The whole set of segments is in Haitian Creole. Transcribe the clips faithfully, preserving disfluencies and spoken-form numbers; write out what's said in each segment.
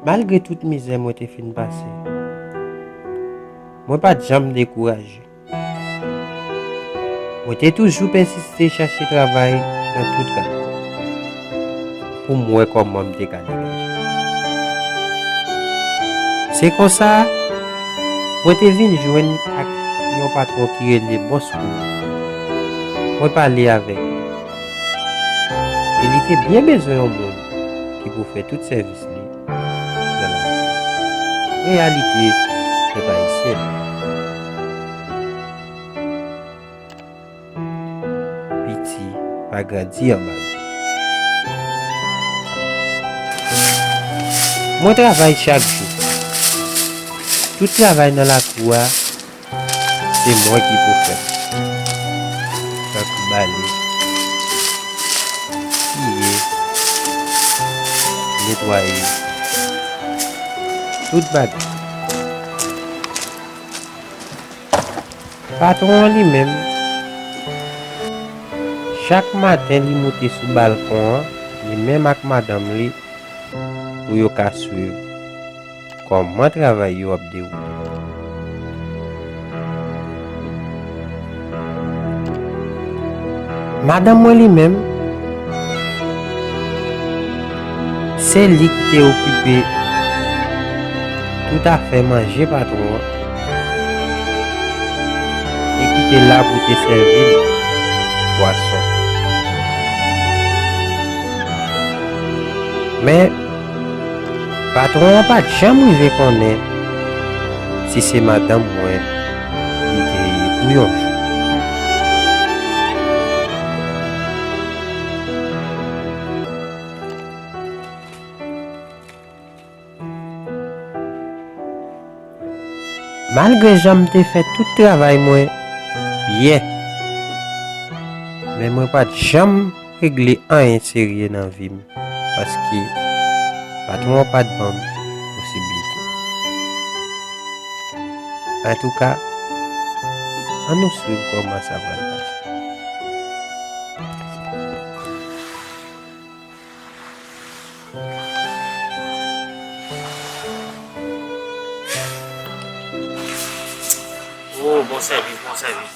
Malgre tout mizè mwen te fin pase, mwen pa t janm dekouraje. Mwen te toujou pèsiste chache travay nan tout rad pou m wè kòman m te ka degaje. Se konsa, mwen te vin jwenn ak yon patwon ki rele Bòs Kou. Mwen pale avèk li. E li te byen bezwen yon moun ki pou fè tout sèvis li nan lavi. Reyalite pèp ayisyen. Piti pa grandi anba dlo. Mwen travay chak jou. Tout travay nan lakou a, se mwen ki pou fè. Tankou bale, siye, netwaye, tout bagay. Patwon an li menm, chak maten li moute sou balkon an, li menm ak madanm li, pou yo ka swiv kòman travay yo ap dewoule. Madanm mwen li menm, se li ki te okipe tout afè manje patwon an e ki te la pou te sèvi l pwason. Men, patwon an pa t janm rive konnen si se madanm mwen li te ye pou yon jou. Malgre jan m te fè tout travay mwen byen, men mwen pa t janm regle anyen serye nan vi m, paske patwon an pa t ban m posiblite. Antouka, ann nou swiv kòman sa pral pase. Oh, bon sèvis, bon sèvis.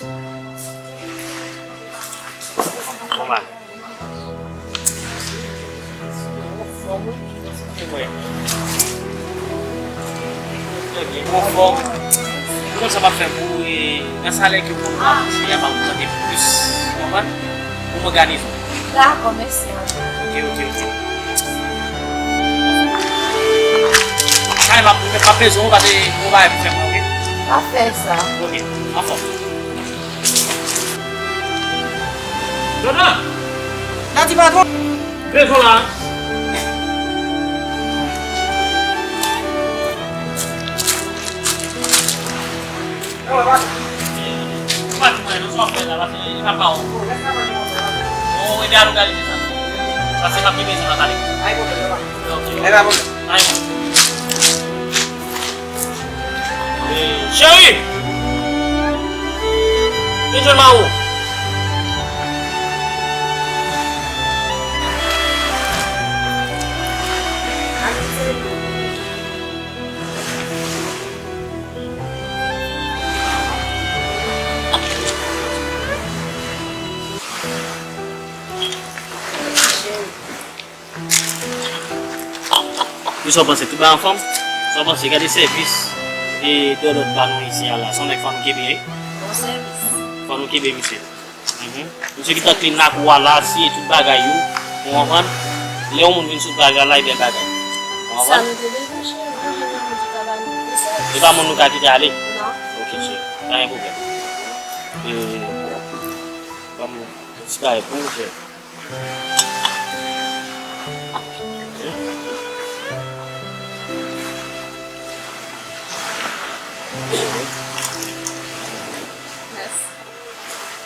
Bon bagay. Trè byen, bon fòm. Ou konn sa m ap fè pou ou, e, nan salè ke ou konn pran pou jwe a, m ap mande plis, ou konprann? Pou m òganize w. Dakò, mèsi anpil. Ok, ok, ok. Sa, m ap, m ap bezwen w, pase yon bagay pou fè mwen, ok? Pa fè sa. Ok, anfòm. Dona! Sa di patwon? Bezwen la. Ou pa di mwen, non, sa w ap fè la, paske e pa pa w. Bon, ede al òganize sa. Paske m ap gen bezwen nan kale. Ok. Cheri! Vin jwenn mari w. Kisa w panse? Tout bagay anfòm? Sa w panse? Gade sèvis e Dòlòt ba nou isi a la. Se yon nèg fò nou kenbe, wi. Bon sèvis. Fò nou kenbe misye. Mhm. Misye ki t ap clean lakou a la, siye tout bagay yo. Ou konprann? Lè yon moun vin sou bagay la, e bèl bagay. Ou konprann? Sa nou te bezwen, cheri. Nou te bezwen moun ki ka ba nou de sèvis. E pa moun nou ka kite ale? Non. Ok, cheri. Pa gen pwoblèm. E, ban m yon ti bagay pou ou, cheri. Mèsi.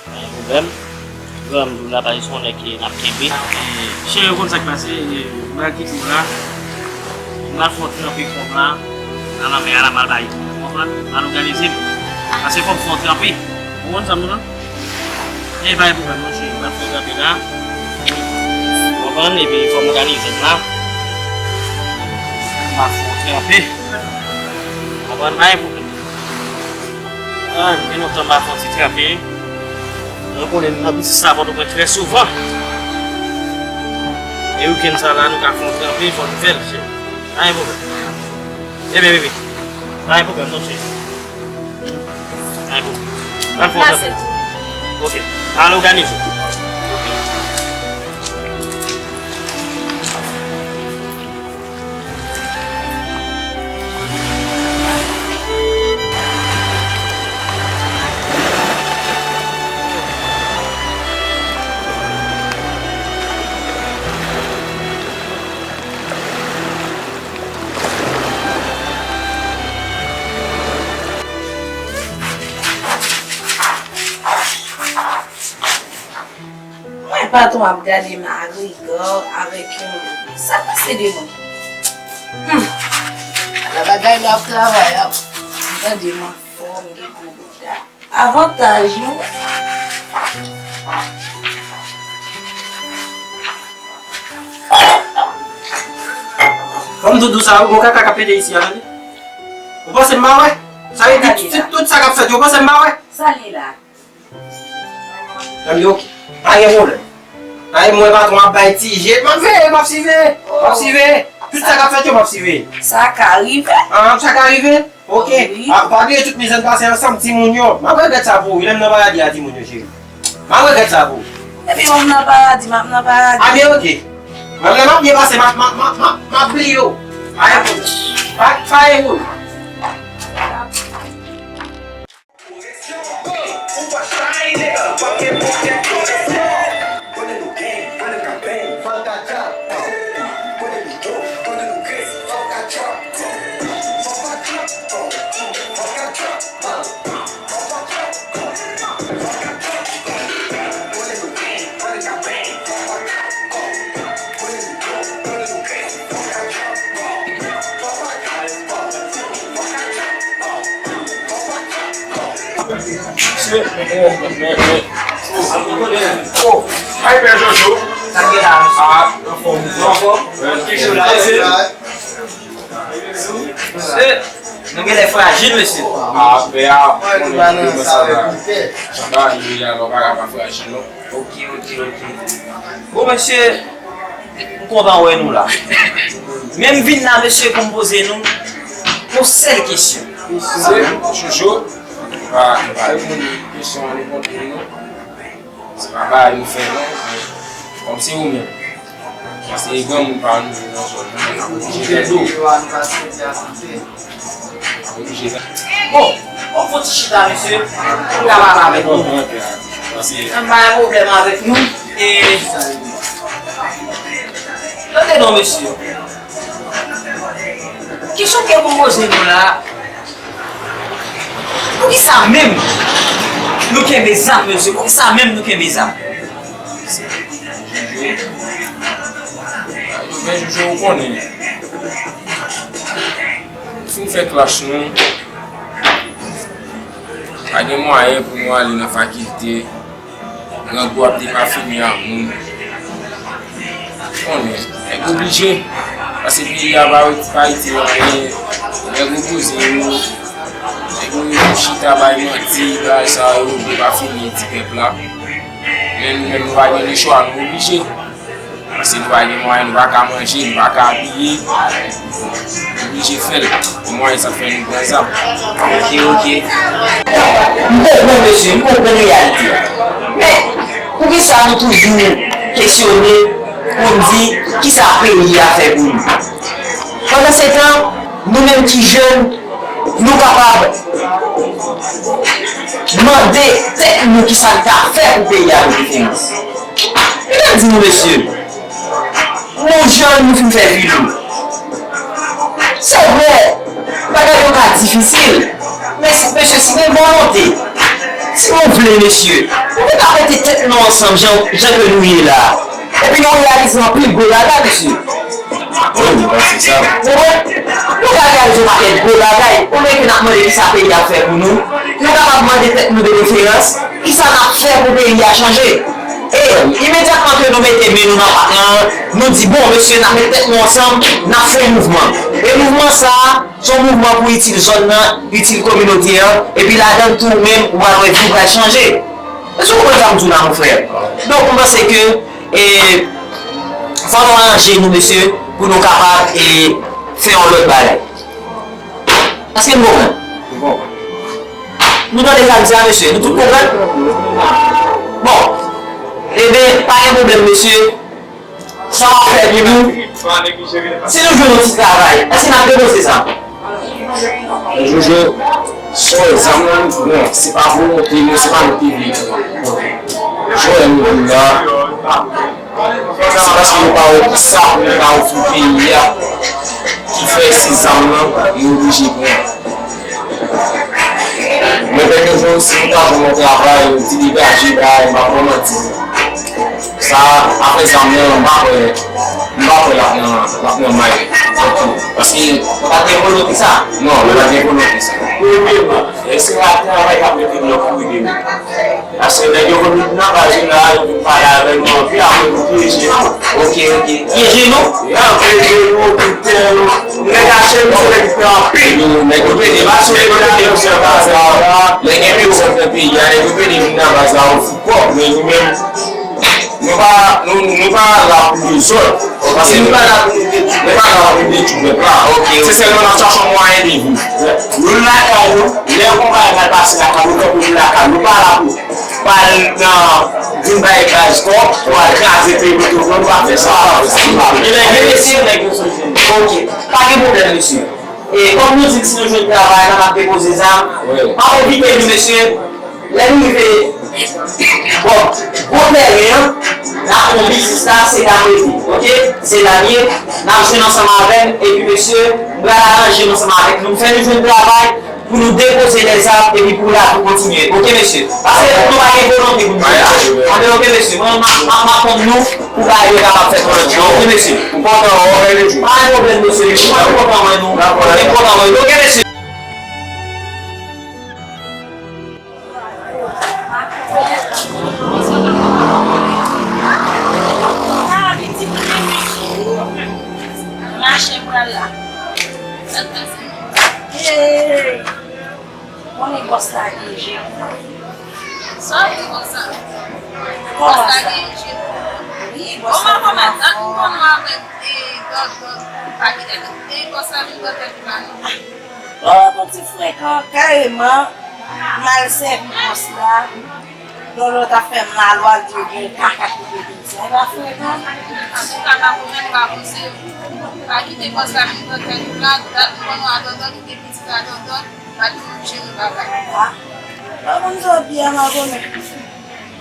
Pa gen pwoblèm. Granm dou la, pa gen, se yon nèg ke n ap kenbe. E, cheri, ou konn sa k pase, e, m pral kite w la. M pral fè w tranpe kòb la nan lanmè a la, m al bay ou. Ou konprann? M al òganize l. Pase fò m fè w tranpe. Ou konprann sa m di w la? E pa gen pwoblèm non, cheri. M ap fè w kanpe la. Ou konprann? Epi fò m òganize m la. M ap fè w tranpe. Konprann, pa gen pwoblèm. Ah, gen lontan m ap fè w ti tranpe. Mwen konnen m nan biznis la Pòtoprens trè souvan. E wikenn sa la, nou ka fè w tranpe, fò nou fè l, cheri. Pa gen pwoblèm. Ebyen, bebe, pa gen pwoblèm, non, cheri. Pa gen pwoblèm. Al fè w tranpe. Ok. Al òganize w. Ok. Mwen, patwon ap gade m a riga avèk yon... Sa pase de nou? Hmm. Ala bagay la ap travay, ap gade m anfòm, gen gwo bouda. Avantaj nou. Fanm doudou sa, ou gon kaka k ap pete isi a, tande? Ou panse m pa wè? Sa vle di tout, tout sa k ap fèt yo, ou panse m pa wè? Sa li la? Tann yo, pa gen pwoblèm. Ay, mwen patwon ap bay ti je. M ap veye, m ap siveye. M ap siveye. Tout sa k ap fèt yo, m ap siveye. Sa ka rive. Ah, sa ka rive? Ok. Wi. Ah, pa bliye tout mizè n pase ansanm, timoun yo. M ap regrèt sa pou ou, wi, lè m nan paradi a timoun yo, cheri. M ap regrèt sa pou ou. Epi mwen nan paradi, m ap nan paradi. Ah, byen, ok. Mwen, lè m ap byen pase, m ap, m ap, m ap, m ap, m ap bliye w. Pa gen pwoblèm. Pa, pa gen pwoblèm. Mesye, oh, men, men, oh, oh, ay, Pè Jojo. Sa k gen la, mesye? Ah, anfòm, anfòm. Mesye, nou genlè frajil, mesye. Ah, pè a, konnen mwen sa la. Sa va, li la, nou pa ka pa frajil, non. Ok, ok, ok. Bon, mesye, m kontan wè nou la. Men m vin la, mesye, pou m poze nou yon sèl kesyon. Mesye, Jojo, pa, pa reponn kesyon an nenpòt moun, non. Se pa bagay nou fè, non. Kòm se ou menm. Paske granmoun pa nou nan zòn nan, n ap oblije fè do. N ap oblije fè. Bon, bon, fò ti chita, mesye. Pou m ka pale avèk nou. Mwen pa gen pwoblèm avèk nou. E, tande non, mesye. Kesyon ke pou m poze nou la, poukisa menm nou kenbe zam, mesye? Poukisa menm nou kenbe zam? Men Jojo, ou konnen, fin fè klas nou, pa gen mwayen pou nou ale nan fakilte. Grangou ap depafini ak moun. Konnen, nèg oblije. Paske peyi a pa, pa rete anyen. Nèg opoze yo. Nèg yo chita bay manti, bagay sa yo, depafini ti pèp la. Men nou menm, nou pa gen lechwa, nou oblije. Paske nou pa gen mwayen, nou pa ka manje, nou pa ka abiye. Nou oblije fè l. Pou mwen, sa fè nou pran zam. Ok, ok. M konprann, mesye, m konprann reyalite a. Men, poukisa nou toujou kesyone pou n di kisa peyi a fè pou nou? Pandansetan, nou menm ki jèn, nou kapab mande tèt nou kisa n ka fè pou peyi a pou diferans. Li te di nou, mesye, nou jèn, nou fin fè vi nou. Se vre, bagay yo ka difisil, men mesye, si gen volonte, si nou vle, mesye, nou te ka mete tèt nou ansanm jan, jan ke nou ye la a. Epi nou reyalize anpil gwo bagay, mesye. Wi, m panse sa. Ou konprann? Nou ka reyalize yon pakèt gwo bagay. Olye ke n ap mande kisa peyi a fè pou nou, nou kapab mande tèt nou de preferans, kisa n ap fè pou peyi a chanje. E imedyatman ke nou mete men nou nan pat lan, nou di, bon, mesye, n ap met tèt nou ansanm, n ap fè yon mouvman. E mouvman sa a, se yon mouvman pou itil zòn nan, itil kominote an, epi ladan l tou, ou menm, ou pral wè vi w pral chanje. Èske w konprann sa m di w la, mon frè? Donk, m panse ke, e, fò nou aranje nou, mesye, pou nou kapab, e, fè yon lòt bagay. Èske n konprann? Nou tande sa m di a, mesye? Nou tout konprann? Bon. Eben, pa gen pwoblèm, mesye. Sa w ap fè pou nou? Si nou jwenn yon ti travay, èske n ap depoze sa? Jojo, sou zam nan, bon, se pa volonte nou, se pa nou ki vle. Jwenn nou la. Se paske nou pa wè kisa pou nou ka ofri peyi a ki fè se zam nan nou oblije pran. Men pèmèt nou, si nou ta jwenn yon travay, yon ti degaje, bay, m pa pran manti. Sa, afè zam nan, m pa kwè, m pa kwè l ap nan, l ap nan may. Paske, pa t gen volonte sa. Non, li pa t gen volonte sa. Premyèman, èske pa travay k ap mete blòk pou ede nou? Paske nèg yo konn vin nan baz yo la, yo vin pale avè nou anpil, apre yo pyeje nou. Ok, ok. Pyeje nou? Ya, pyeje nou, vin tè nou. Nèg achte nou, se nèg ki fè anpil. Nèg yo pede, nèg yo pede vin nan baz la. Nèg yo pede vin nan baz la, ofri kòb, men nou menm, nou pa, nou, nou pa la pou lezòt. Paske nou pa la pou nou detwi. Nou pa la pou nou detwi pèp la. Ok, ok. Se sèlman n ap chache yon mwayen de viv. Nou lakay nou, lè yon bagay mal pase lakay nou, tankou nou lakay nou, nou pa la pou pral nan vin bay baz kòb, pou al kraze peyi nou, nou pa fè sa. E nèg yo, mesye, nèg yo se jèn. Ok, pa gen pwoblèm, mesye. E kòm nou di, si nou jwenn travay la, n ap depoze zam. Wi. M ap envite nou, mesye, lè nou rive bò gwo tèren an, n ap pran bis la, se la nou ye, ok? Se la nou ye, n ap jwenn ansanm avè n, epi mesye, m pral aranje m ansanm avèk nou, m fè nou jwenn travay pou nou depoze lèzam, epi pou lavi kontinye, ok, mesye? Paske nou pa gen volonte pou nou fè sa. Anben, ok, mesye, mwen, m ap, m ap, m ap tann nou pou bagay yo kapab fèt pou lòt jan, ok, mesye? M kontan wè w, Bèlejou. Pa gen pwoblèm, mesye, mwen, m kontan wè nou, m kontan wè nou, ok, mesye? Mache pral la. Hey! Konnen bòs la gen je pou mwen. Sa w di konsa? Bòs la gen je pou mwen. Wi, bòs la gen je pou mwen. Kòman, kòman, dat m konn w avèk, e, Dòdò, pa gen, e, bòs la vin Dòdò di pa nou. Dòdò ti frekan, kareman, m al sèvi bòs la. Dòdò t ap fè m lalwa, l di yo gen kaka ki te di sa. E pa frekan. Antouka, pa pwoblèm, pa poze. Pa kite bòs la vin Dòdò di la, dat m konn w a Dòdò, kite pitit la Dòdò, pa di m jere bagay. A, pa konn sa w di a, makomè.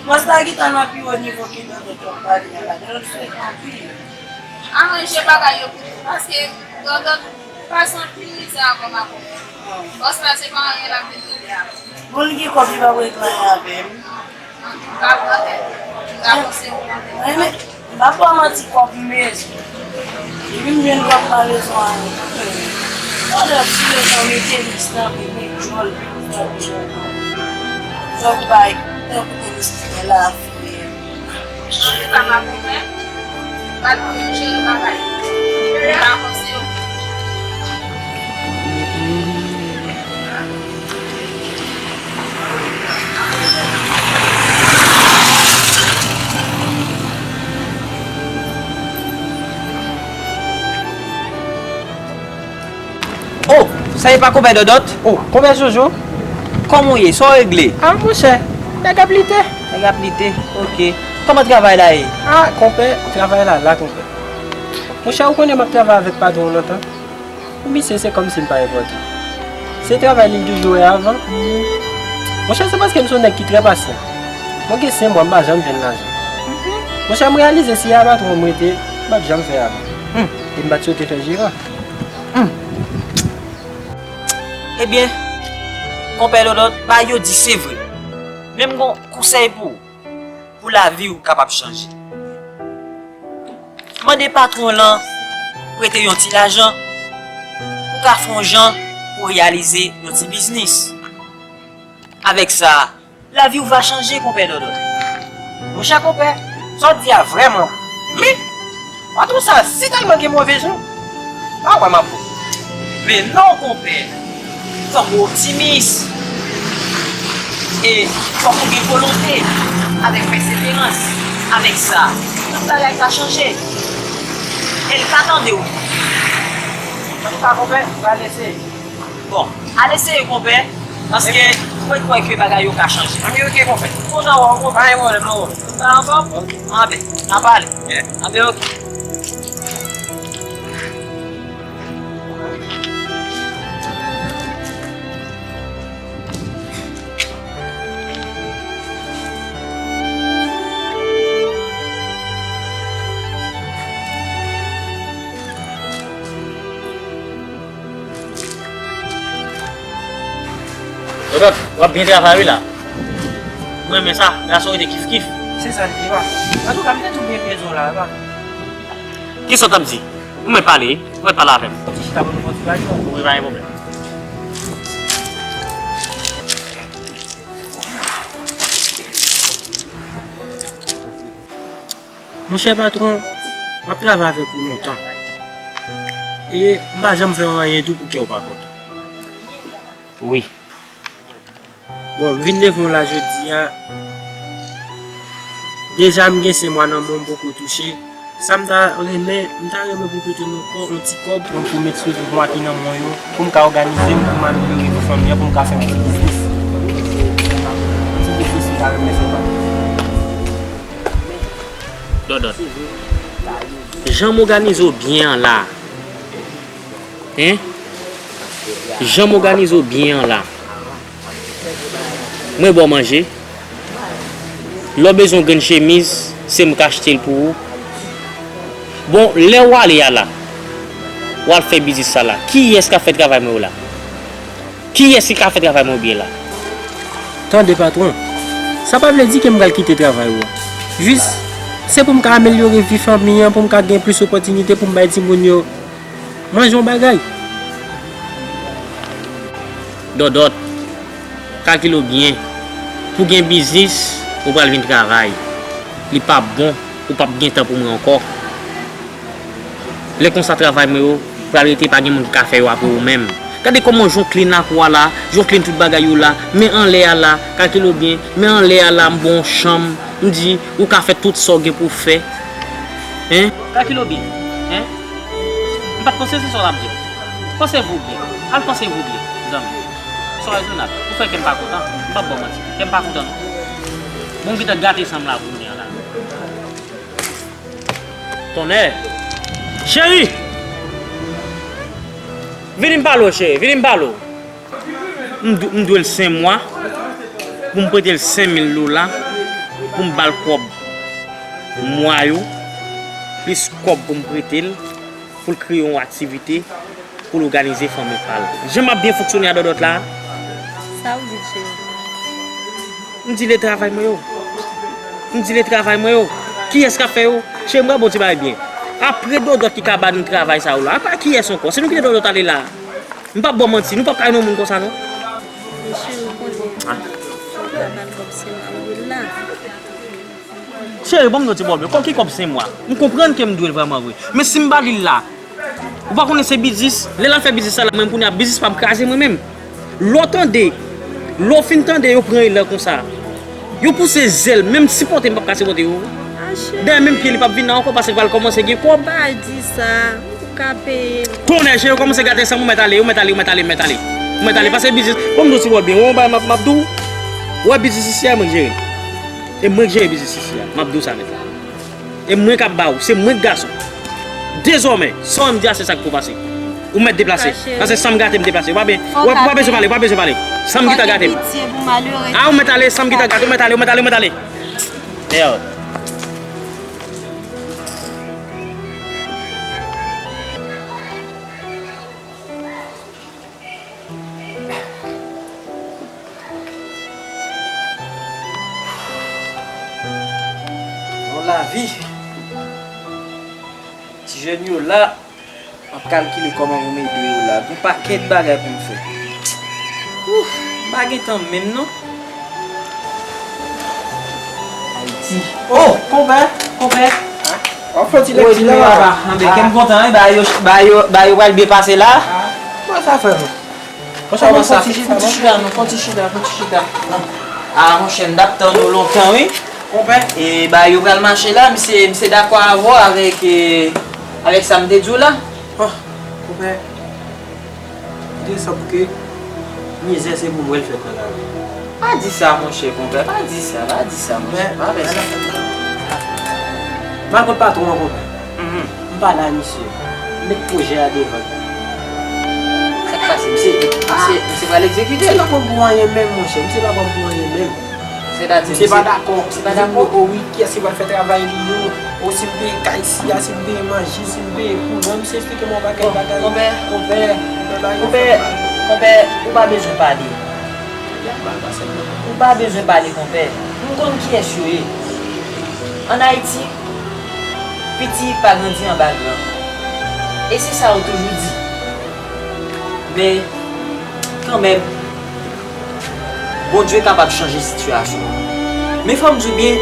Bòs la gentan nan pi wo nivo ke Dòdò t ap pale a la. Dòdò frekan anpil. Aranje bagay yo pou nou, paske Dòdò pase anpil mizè avè w makomè. Bòs la se pa anyen l ap vin regle avè w. Bon, li gen kòb, li p ap regle anyen avè m. Antouka, brother, m ta panse w konn. Mwen, men, m p ap ba w manti, kòb m bezwen. Depi m jwenn kòb, m pa bezwen anyen. Dòdò ti letan mete lis nan pi, men djòl pi, lis nan pi. Tankou bay, tankou tenis ki gen la. Sa va pou mwen. Bat pou nou jere bagay. Avanse yo. Oh, sa e pa konpè Dòdòt? Oh, konpè Jojo? Kòman w ye? Sa w regle? Ah, monchè, nèg ap lite. Nèg ap lite? Ok. Kòman travay la ye? Ah, konpè, travay la la, konpè. Monchè, ou konnen m ap travay avèk patwon w lontan. Pou misye, se kòmsi m pa enpòtan. Se travay li m toujou wè avan. Monchè, se paske m se yon nèg ki trè pasyan. Mwen gen senk mwa, m pa janm jwenn lajan. Monchè, m reyalize si a patwon m rete, m p ap janm fè avan. E m pa t swete fè jeran. Hmm. Ebyen, konpè Dòdòt, bagay yo di se vre. Men m gon konsèy pou ou, pou lavi w kapab chanje. Mande patwon w lan prete yon ti lajan pou w ka fè yon jan pou w reyalize yon ti biznis. Avèk sa, lavi w va chanje, konpè Dòdòt. Monchè konpè, sa w di a vrèman vre. Men, patwon sa a sitèlman gen move jan. Pa kwè m ap bon. Men non, konpè, fòk ou optimis. E fòk ou gen volonte, avèk pèseverans. Avèk sa, tout bagay ka chanje. E l ka tande w. Antouka, konpè, m pral eseye. Bon, al eseye, konpè, paske mwen kwè ke bagay yo ka chanje. Anben, oke, konpè. Kontan wè w, konpè. Pa gen pwoblèm, non. Ou pa anfòm? Oke. Anben, n a pale. Yeah. Anben, oke. Dodot, w ap byen travay wi la. M renmen sa, gason rete kif kif. Se sa l ye, pa. Antouka, m te tou byen peze w la, pa. Kisa w t ap di? Ou mèt pale wi, ou mèt pale avè m. Ti chita pou nou fè yon ti pale. Wi, pa gen pwoblèm. Monchè patwon, m ap travay avèk ou lontan. E m pa janm fè w anyen tou pou kè w pa kontan. Wi. Bon, m vin devan w la jodi a. Deja m gen senk mwa nan men w, m poko touche. Sa m ta renmen, m ta renmen pou w prete m yon kò, yon ti kòb. Pou m, pou m met sou tout mwa ki nan men w yo, pou m ka òganize m, pou m amelyore vi fanmi an, pou m ka fè yon ti biznis. Yon ti biznis m ta renmen fè pa. Dòdòt. Jan m òganize w byen an la. Hein? Jan m òganize w byen an la. Mwen ba w manje. Lè w bezwen yon grenn chemiz, se m k achte l pou ou. Bon, lè w ale a la, w al fè biznis sa la. Kiyès k ap fè travay mwen yo la? Kiyès ki ka fè travay mwen yo byen la? Tande patwon, sa pa vle di ke m pral kite travay ou an. Jis, se pou m ka amelyore vi fanmi an, pou m ka gen plis opòtinite pou m bay timoun yo manje yon bagay. Dòdòt, kalkile w byen. Pou gen biznis, ou pral vin travay. Li p ap bon, ou p ap gen tan pou mwen ankò. Lè konsa travay mwen yo pral rete, pa gen moun ki ka fè yo apre ou menm. Gade kòman Jonclin ak ou a la, Jonclin tout bagay yo la, men anlè a la, kalkile w byen, men anlè a la, m ba w yon chanm, m di, ou ka fè tout sa w gen pou w fè. Hein? Kalkile w byen, hein? M pa t panse se sa w t ap di. Panse pou w byen. Al panse pou w byen, zanmi. Sa w rezonab. Ou fè kè m pa kontan. M p ap ba w manti. Kè m pa kontan, non. Bon, m gentan gate chanm la pou mwen an la. Tonnè! Cheri! Vini m pale w, cheri. Vini m pale w. M dwe, m dwe l senk mwa pou m prete l senk mil dola pou m ba l kòb mwa yo, plis kòb pou m prete l pou l kreye yon aktivite pou l òganize fanmi pa l. Jan m ap byen fonksyone a Dòdòt la. Sa w di, cheri? M di l e travay mwen yo. M di l e travay mwen yo. Kiyès k ap fè yo? Cheri, m pral ba w ti bagay byen. Apre Dòdòt ki ka ba nou travay sa yo la, apa kiyès ankò? Se nou kite Dòdòt ale la. M p ap ba w manti, nou p ap ka renmen yon moun konsa non. Men cheri, ou konnen, fò w ka ba l kòb senk mwa pou l la. Cheri, ban m di w ti bòlbè, kòb ki kòb senk mwa? M konprann ke m dwe l vrèman vre. Men si m ba li l la, ou pa konnen se biznis, lè l al fè biznis sa la, mwen kounye a biznis pa m kraze mwen menm. Lè w tande, lè w fin tande yo pran elan konsa, yo pouse zèl, menm sipòte m p ap ka sipòte yo. Dayè menm pye li p ap vin la ankò paske l pral kòmanse gen kòb. Pa di sa. Ou ka peye m. Tonnè, cheri, ou kòmanse gate san m, ou mèt ale, ou mèt ale, ou mèt ale, ou mèt ale. Ou mèt ale, pase biznis. Ban m di w ti bò byen, ou wè yon bagay m ap, m ap di w. Ou wè biznis isi a, e mwen k jere l. E mwen k jere biznis isi a. M ap di w sa nèt la. E mwen k ap ba ou, se mwen k gason. Dezòmè, sa w wè m di a, se sa k pou pase. Ou mèt deplase. Pase san m gate, m deplase. Ou pa be-, ou pa bezwen pale, ou pa bezwen pale. San m gentan gate m. A, ou mèt ale, san m gentan gate, ou mèt ale, ou mèt ale, ou mèt ale. Mèd. Bon lavi. Ti jèn yo la, m ap kalkile kòman pou m ede yo la. Gon pakèt bagay pou m fè. Ouf, m pa gen tan menm non. Ayiti. Oh, konpè, konpè. W ap fè yon ti lekti la. Papa, anben, kè m kontan, wi, bagay yo, bagay yo, bagay yo pral byen pase la. Kòman sa fè, non? Monchè, kòman sa fè? Fon ti chita, non, fon ti chita, fon ti chita. Ah, monchè, m t ap tann ou lontan, wi. Konpè. E bagay yo pral mache la, misye, misye dakò avè w avèk, e, avèk sa m te di w la. Oh, konpè. Li te sanble ke mizè se pou mwen l fèt nan lavi. Pa di sa, monchè, konpè. Pa di sa, pa di sa, monchè. Pa fè sa. M al kot patwon an, konpè. M pale a misye. M met pwojè a devan. Sa k pase? Misye, misye, misye pral egzekite l. Misye pa konn pou anyen menm, monchè. Misye pa konn pou anyen menm. Misye pa dakò. Misye pa dakò. O, wi, kiyès ki pral fè travay li yo? O, si m peye kay si a, si m peye manje, si m peye kouran, misye eksplike m yon pakèt bagay. Konpè, konpè, konpè, konpè, ou pa bezwen pale. Ou pa bezwen pale, konpè. M konn kiyès yo ye. Ann Ayiti, piti pa grandi anba gran. E se sa yo toujou di. Men, kanmenm, Bondye kapab chanje sitiyasyon an. Men fò m di w byen,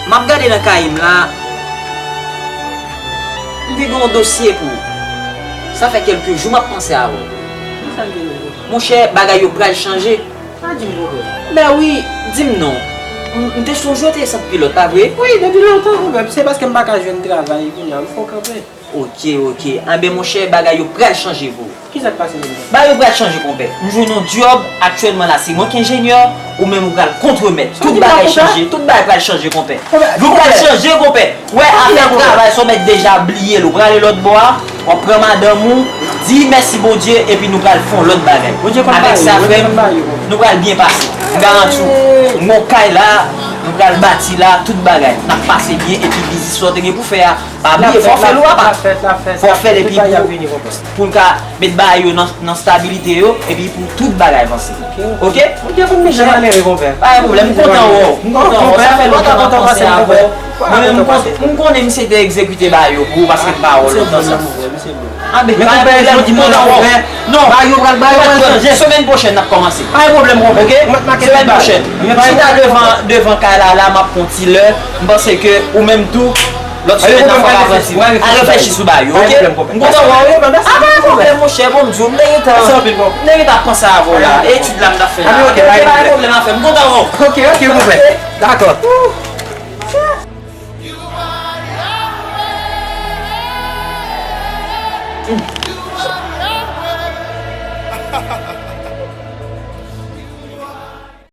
m ap gade nan kaye m la, m te gen yon dosye pou ou. Sa fè kèlke jou m ap panse avè w. Monchè, bagay yo pral chanje. Pa di m konpè. Ben wi, di m non. M m te sonje w te sant pilòt, pa vre? Wi, depi lontan, konpè. Se paske m pa ka jwenn travay, kounye a, m fè w kanpe. Ok, ok. Anben, monchè, bagay yo pral chanje pou ou. Kisa k pase menm? Bagay yo pral chanje, konpè. M jwenn yon djòb, aktyèlman la, se mwen k enjenyè, ou menm ou pral kontremèt. Tout bagay chanje, tout bagay pral chanje, konpè. Vi w pral chanje, konpè. Wè, afè travay sa w mèt deja bliye l, ou prale lòt bò a, w ap pran madanm ou, di mèsi Bondye, epi nou pral fè yon lòt bagay. Avèk sa, frè m, nou pral byen pase. M garanti w, m gon kay la, nou pral bati la, tout bagay. N ap pase byen, epi biznis sa w te gen pou fè a, pa bliye, fò w fè l ou papa. Fò w fè l epi pou, pou n ka met bagay yo nan, nan stabilite yo, epi pou tout bagay vanse. Ok? Ok, pou m deja malere, konpè. Pa gen pwoblèm, m kontan wè w. M kontan wè w. Sa fè lontan m ap panse avè w. Mwen menm, m konnen misye te egzekite bagay yo pou ou paske m pa wè w lontan sa. Anben, pa gen pwoblèm, m kontan wè w. Non, bagay yo pral, bagay yo pral chanje. Semèn pwochèn n ap kòmanse. Pa gen pwoblèm, konpè. Ok? Semèn pwochèn. Chita devan, devan kay la, la, m ap pran ti lè. M panse ke ou menm tou, lòt semèn nan fò w avanse. Al reflechi sou bagay yo, ok? M kontan wè w. Ah, pa gen pwoblèm, monchè, bon, m di w, m te gentan, m te gentan ap panse avè w la. Etid la m t ap fè la. Ok, pa gen pwoblèm, afè m kontan wè w. Ok, ok, konpè. Dakò.